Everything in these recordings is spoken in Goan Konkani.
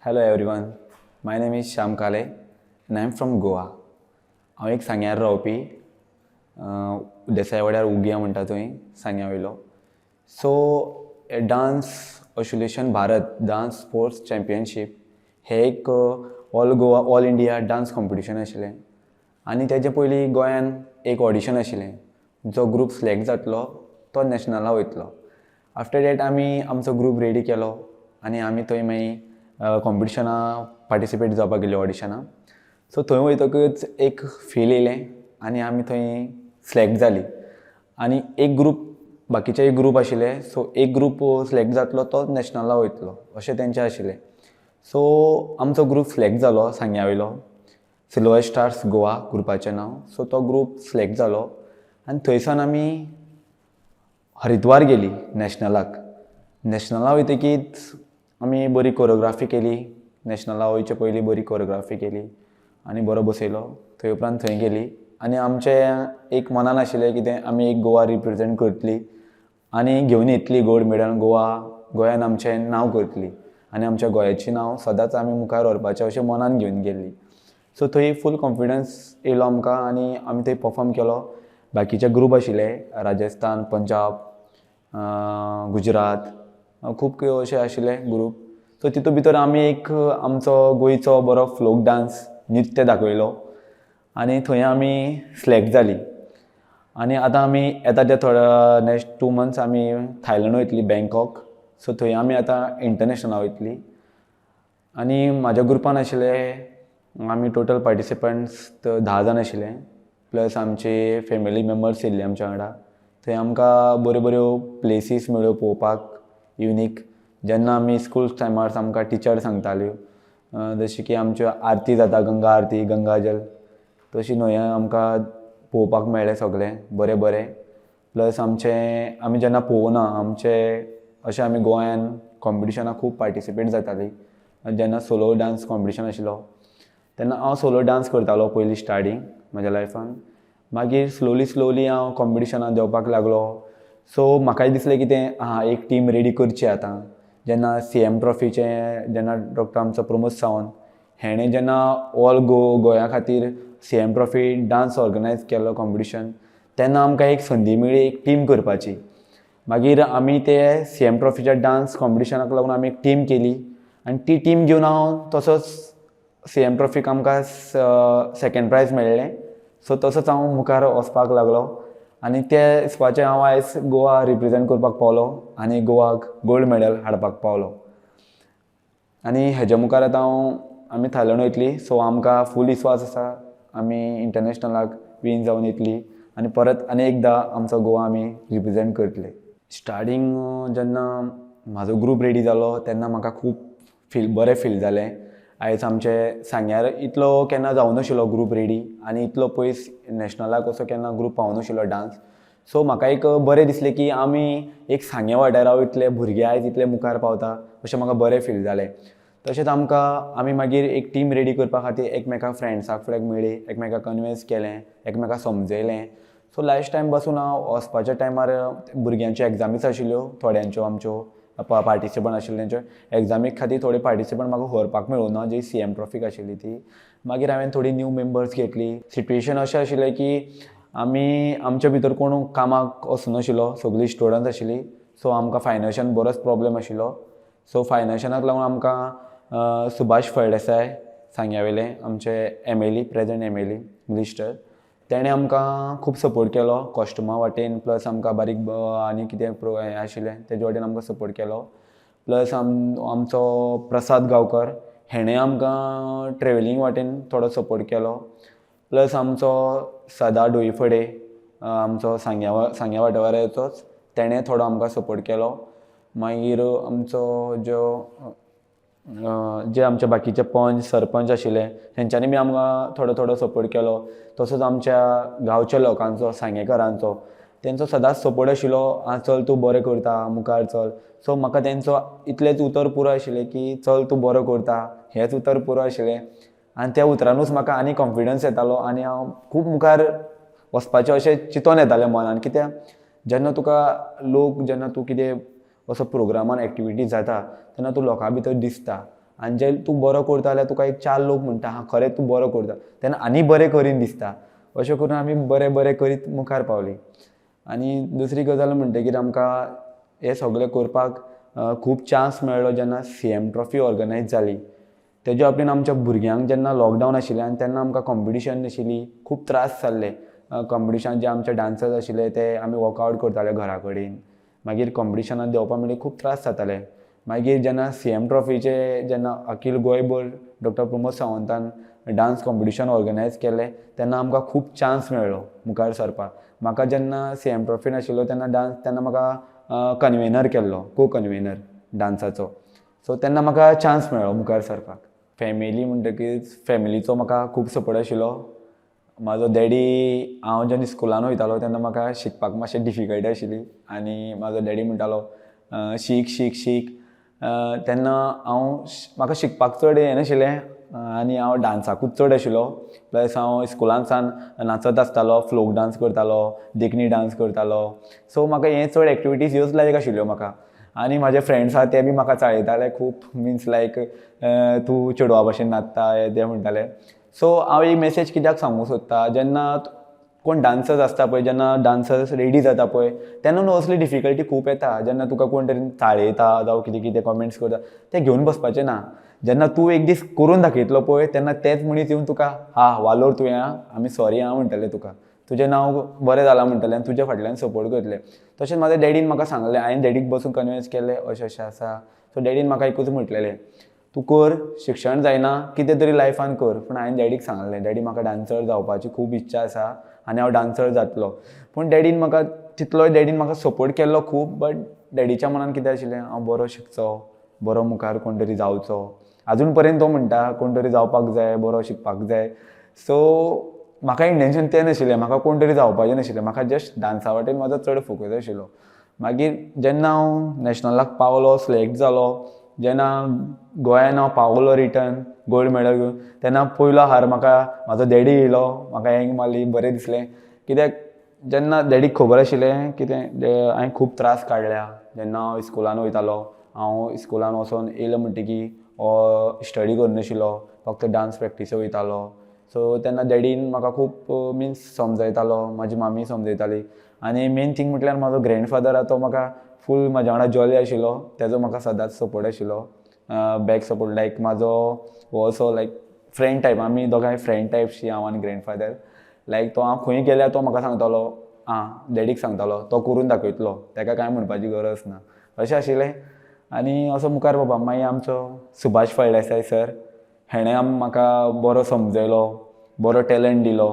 Hello everyone, my name is Shyam Kale and I am from Goa. हांव एक सांग्यार रावपी, देसाय वाड्यार उग्या म्हणटा थंय सांग्या वयलो. So dance association Bharat dance sports championship हें एक all Goa, all India dance competition आशिल्लें आनी तेजे पयलीं गोंयान एक ऑडिशन आशिल्लें. जो ग्रूप सिलेक्ट जातलो तो नॅशनला वयतलो. आफ्टर that आमी आमचो ग्रूप रेडी केलो आनी आमी थंय मागीर कॉम्पिटिशना पार्टिसिपेट जावपाक गेली, ऑडिशनाक. सो थंय वयतकच एक फील येयलें आनी आमी थंय सिलेक्ट जाली आनी एक ग्रूप, बाकीचे एक ग्रूप आशिल्ले. सो एक ग्रूप सिलेक्ट जातलो तो नॅशनला वयतलो अशें तेंचें आशिल्लें. सो आमचो ग्रूप सिलेक्ट जालो, सांग्या वयलो सिल्वर स्टार्स गोवा ग्रुपाचें नांव. सो तो ग्रूप सिलेक्ट जालो आनी थंयसान आमी हरिद्वार गेली नॅशनलाक. नॅशनला वयतकीच आमी बरी कोरियोग्राफी केली. नॅशनला वयचे पयलीं बरी कोरियोग्राफी केली आनी बरो बसयलो थंय. उपरांत थंय गेली आनी आमचें एक मनान आशिल्लें कितें, आमी एक गोवा रिप्रेजेंट करतली आनी घेवन येतली गोल्ड मेडल. गोवा, गोंयान आमचें नांव करतली आनी आमच्या गोंयाचें नांव सदांच आमी मुखार व्हरपाचें अशें मनान घेवन गेल्ली. सो थंय फूल कॉन्फिडन्स येयलो आमकां आनी आमी थंय परफॉर्म केलो. बाकीचे ग्रूप आशिल्ले, राजस्थान, पंजाब, गुजरात, खूब अशे आशिल्ले ग्रूप. सो तितूंत भितर आमी एक आमचो गोंयचो बरो फोक डांस, नृत्य दाखयलो आनी थंय आमी सिलेक्ट जाली. आनी आतां आमी येता ते थोड्या नेक्स्ट 2 मंथ्स आमी थायलंड वयतली, बँकॉक. सो थंय आमी आतां इंटरनॅशनला वयतली. आनी म्हाज्या ग्रुपान आशिल्ले आमी टोटल पार्टिसिपंट्स 10 जाण आशिल्ले, प्लस आमचे फॅमिली मेंबर्स येयल्ले आमच्या वांगडा. थंय आमकां बऱ्यो बऱ्यो प्लेसीस मेळ्ळ्यो पळोवपाक, युनीक. जेन्ना आमी स्कूल टायमार आमकां टिचर सांगताल्यो, जशें की आमच्यो आरती जाता, गंगा आरती, गंगाजल, तशी न्हंय आमकां पळोवपाक मेळ्ळें सगळें बरें बरें. प्लस आमचें आमी जेन्ना पळोवना आमचें अशें, आमी गोंयान कॉम्पिटिशनाक खूब पार्टिसिपेट जातालीं. जेन्ना सोलो डांस कॉम्पिटिशन आशिल्लो तेन्ना हांव सोलो डांस करतालो पयलीं स्टार्टींग म्हज्या लायफान. मागीर स्लोली स्लोली हांव कॉम्पिटिशनाक देंवपाक लागलो. सो म्हाकाय दिसलें कितें आहा, एक टीम रेडी करची. आतां जेन्ना सीएम ट्रॉफीचें, जेन्ना डॉक्टर आमचो प्रमोद सावंत हेणें जेन्ना ऑल गोंया खातीर सीएम ट्रॉफी डांस ऑर्गनायज केलो कॉम्पिटिशन, तेन्ना आमकां एक संदी मेळ्ळी एक टीम करपाची. मागीर आमी ते सीएम ट्रॉफीच्या डांस कॉम्पिटिशनाक लागून आमी एक टीम केली आनी ती टीम घेवन हांव तसोच सीएम ट्रॉफीक आमकां सेकेंड प्रायज मेळ्ळें. सो तसोच हांव मुखार वचपाक लागलो आनी ते हिसपाचें हांव आयज गोवा रिप्रेजेंट करपाक पावलो आनी गोवाक गोल्ड मेडल हाडपाक पावलो. आनी हेज्या मुखार आतां हांव आमी थायलंड वयतली. सो आमकां फूल विस्वास आसा, आमी इंटरनॅशनलाक वीन जावन येतली आनी परत आनी एकदां आमचो गोवा आमी रिप्रेजेंट करतले. स्टार्टींग जेन्ना म्हाजो ग्रूप रेडी जालो तेन्ना म्हाका खूब फील, बरें फील जालें. आयज आमचे सांग्यार इतलो केन्ना जावनाशिल्लो ग्रूप रेडी आनी इतलो पयस नॅशनलाक असो केन्ना ग्रूप पावनाशिल्लो डांस. सो म्हाका एक बरें दिसलें की आमी एक सांगें वाठारा इतले भुरगे आयज इतले मुखार पावता अशें म्हाका बरें फील जालें. तशेंच आमकां आमी मागीर एक टीम रेडी करपा खातीर एकमेकाक फ्रेंड्साक फुडें मेळ्ळी, एकमेकाक कनविन्स केलें, एकमेकाक समजयलें. सो लास्ट टायम पासून हांव वचपाच्या टायमार भुरग्यांच्यो एग्जामीस आशिल्ल्यो थोड्यांच्यो, आमच्यो पार्टिसिपंट आशिल्ले तेंच्यो एग्जामीक खातीर थोडे पार्टिसिपंट म्हाका व्हरपाक मेळूं ना, जी सीएम ट्रॉफीक आशिल्ली ती. मागीर हांवें थोडी न्यू मेंबर्स घेतली. सिट्युएशन अशें आशिल्लें की आमी आमच्या भितर कोण कामाक वचनाशिल्लो, सगळीं स्टुडंट्स आशिल्लीं. सो आमकां फायनान्शियल बरोच प्रोब्लेम आशिल्लो. सो फायनान्शियलाक लागून आमकां सुभाष फळदेसाय, सांग्या वयले आमचे MLA, present MLA, minister, तेणें आमकां खूब सपोर्ट केलो कॉस्ट्युमा वाटेन, प्लस आमकां बारीक आनी कितें हें आशिल्लें तेजे वाटेन आमकां सपोर्ट केलो. प्लस आमचो प्रसाद गांवकर हेणें आमकां ट्रेवलींग वाटेन थोडो सपोर्ट केलो. प्लस आमचो सदा डोईफडे, आमचो सांग्या सांग्या वाठाराचोच, तेणें थोडो आमकां सपोर्ट केलो. मागीर आमचो ज्यो जे आमचे बाकीचे पंच, सरपंच आशिल्ले, तेंच्यांनी बी आमकां थोडो थोडो सपोर्ट केलो. तसोच आमच्या गांवच्या लोकांचो, सांगेकरांचो, तेंचो सदांच सपोर्ट आशिल्लो, आं चल, तूं बरें करता, मुखार चल. सो म्हाका तेंचो इतलेंच उतर पुरो आशिल्लें की चल, तूं बरो करता, हेंच उतर पुरो आशिल्लें. आनी त्या उतरानूच म्हाका आनी कॉन्फिडन्स येतालो आनी हांव खूब मुखार वचपाचें अशें चिंतोन येतालें मनान. कित्याक जेन्ना तुका लोक, जेन्ना तूं कितें असो प्रोग्रामान एक्टिविटी जाता तेन्ना तूं लोकां भितर दिसता. आनी जे तूं बरो करता जाल्यार तुका एक चार लोक म्हणटा हां खरें तूं बरो करता, तेन्ना आनी बरें करीन दिसता. अशें करून आमी बरें बरें करीत मुखार पावलीं. आनी दुसरी गजाल म्हणटकीर आमकां हें सगळें करपाक खूब चान्स मेळ्ळो जेन्ना सी एम ट्रॉफी ऑर्गनायज जाली. तेज्या बाबतीन आमच्या भुरग्यांक जेन्ना लॉकडावन आशिल्लें आनी तेन्ना आमकां कॉम्पिटिशन नाशिल्ली, खूब त्रास जाल्ले. कॉम्पिटिशन जे आमचे डांसर्स आशिल्ले ते आमी वर्कआवट करताले घरा कडेन, मागीर कॉम्पिटिशनाक देंवपाक म्हणल्यार खूब त्रास जाताले. मागीर जेन्ना सी एम ट्रॉफीचे जेन्ना अखील गोंयभर डॉक्टर प्रमोद सावंतान डांस कॉम्पिटिशन ऑर्गनायज केलें तेन्ना आमकां खूब चान्स मेळ्ळो मुखार सरपाक. म्हाका जेन्ना सी एम ट्रॉफीन आशिल्लो तेन्ना डांस तेन्ना म्हाका कन्वेनर केल्लो, को कन्वेनर डांसाचो. सो तेन्ना म्हाका चान्स मेळ्ळो मुखार सरपाक. फॅमिली म्हणटकीच फॅमिलीचो म्हाका खूब सपोर्ट आशिल्लो. म्हाजो डॅडी, हांव जेन्ना स्कुलान वयतालो तेन्ना म्हाका शिकपाक मातशें डिफिकल्ट आशिल्ली आनी म्हाजो डॅडी म्हणटालो शीक शीक शीक. तेन्ना हांव म्हाका शिकपाक चड हें नाशिल्लें आनी हांव डांसाकूच चड आशिल्लो. प्लस हांव स्कुलान सान नाचत आसतालो, फ्लोक डांस करतालो, देखणी डांस करतालो. सो म्हाका हें चड एक्टिविटीज ह्योच लायक आशिल्ल्यो म्हाका. आनी म्हाजे फ्रेंड्स आहा ते बी म्हाका चाळयताले खूब, मिन्स लायक तूं चेडवा भशेन नाचता हें तें म्हणटाले. सो हांव एक मॅसेज कित्याक सांगूंक सोदता, जेन्ना कोण डांसर्स आसता पळय, जेन्ना डांसर्स रेडी जाता पळय तेन्ना न्हू असली डिफिकल्टी खूब येता. जेन्ना तुका कोण तरी चाळयता जावं कितें कितें कॉमेंट्स करता तें घेवन बसपाचें ना. जेन्ना तूं एक दीस करून दाखयतलो पळय तेन्ना तेच मनीस येवन तुका हा वालोर तुवें आं, आमी सॉरी आं म्हणटले तुका, तुजें नांव बरें जालां म्हणटलें आनी तुज्या फाटल्यान सपोर्ट करतले. तशेंच म्हाज्या डॅडीन म्हाका सांगलें, हांवें डॅडीक बसून कन्विन्स केलें अशें अशें आसा. सो डॅडीन म्हाका एकूच म्हटलेलें, तूं कर, शिक्षण जायना कितें तरी लायफान कर. पूण हांवें डॅडीक सांगलें, डॅडी म्हाका डांसर जावपाची खूब इच्छा आसा आनी हांव डांसर जातलो. पूण डॅडीन म्हाका तितलोय डॅडीन म्हाका सपोर्ट केल्लो खूब, बट डॅडीच्या मनान कितें आशिल्लें, हांव बरो शिकचो, बरो मुखार कोण तरी जावचो. आजून पर्यंत तो म्हणटा कोण तरी जावपाक जाय, बरो शिकपाक जाय. सो म्हाका इंटेंशन तें नाशिल्लें, म्हाका कोण तरी जावपाचें नाशिल्लें, म्हाका जस्ट डांसा वाटेन म्हाजो चड फोकस आशिल्लो. मागीर जेन्ना हांव नॅशनलाक पावलो, सिलेक्ट जालो, जेन्ना गोंयान हांव पावलो रिटर्न गोल्ड मेडल घेवन, तेन्ना पयलो हार म्हाका म्हाजो डॅडी येयलो, म्हाका एंग मारली, बरें दिसलें. कित्याक जेन्ना डॅडीक खबर आशिल्लें कितें हांवें खूब त्रास काडल्या. जेन्ना हांव स्कुलान वयतालो, हांव स्कुलान वचोन येयलो म्हणटकीर स्टडी करनाशिल्लो, फक्त डांस प्रॅक्टीसेक वयतालो. सो तेन्ना डॅडीन म्हाका खूब मिन्स समजयतालो, म्हाजी मामी समजयताली. आनी मेन थींग म्हटल्यार म्हाजो ग्रँडफादर आहा तो म्हाका फूल म्हाज्या वांगडा जॉली आशिल्लो, तेजो म्हाका सदांच सपोर्ट आशिल्लो, बॅक सपोर्ट. लायक म्हाजो हो असो लायक फ्रेंड टायप, आमी दोगांय फ्रेंड टायपशी हांव आनी ग्रँडफादर. लायक तो हांव खंय गेल्यार तो म्हाका सांगतालो, आं डॅडीक सांगतालो, तो करून दाखयतलो, तेका कांय म्हणपाची गरज ना, अशें आशिल्लें. आनी असो मुखार बाबा मागीर आमचो सुभाष फळदेसाय सर, हेणें म्हाका बरो समजयलो, बरो टॅलंट दिलो,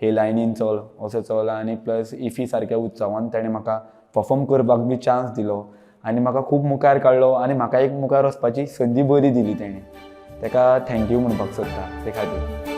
हे लायनीन चल, असो चल. आनी प्लस इफी सारक्या उत्सवान तेणें म्हाका परफॉर्म करपाक बी चान्स दिलो आनी म्हाका खूब मुखार काडलो आनी म्हाका एक मुखार वचपाची संदी बरी दिली तेणें. तेका thank you म्हणपाक सोदता ते खातीर.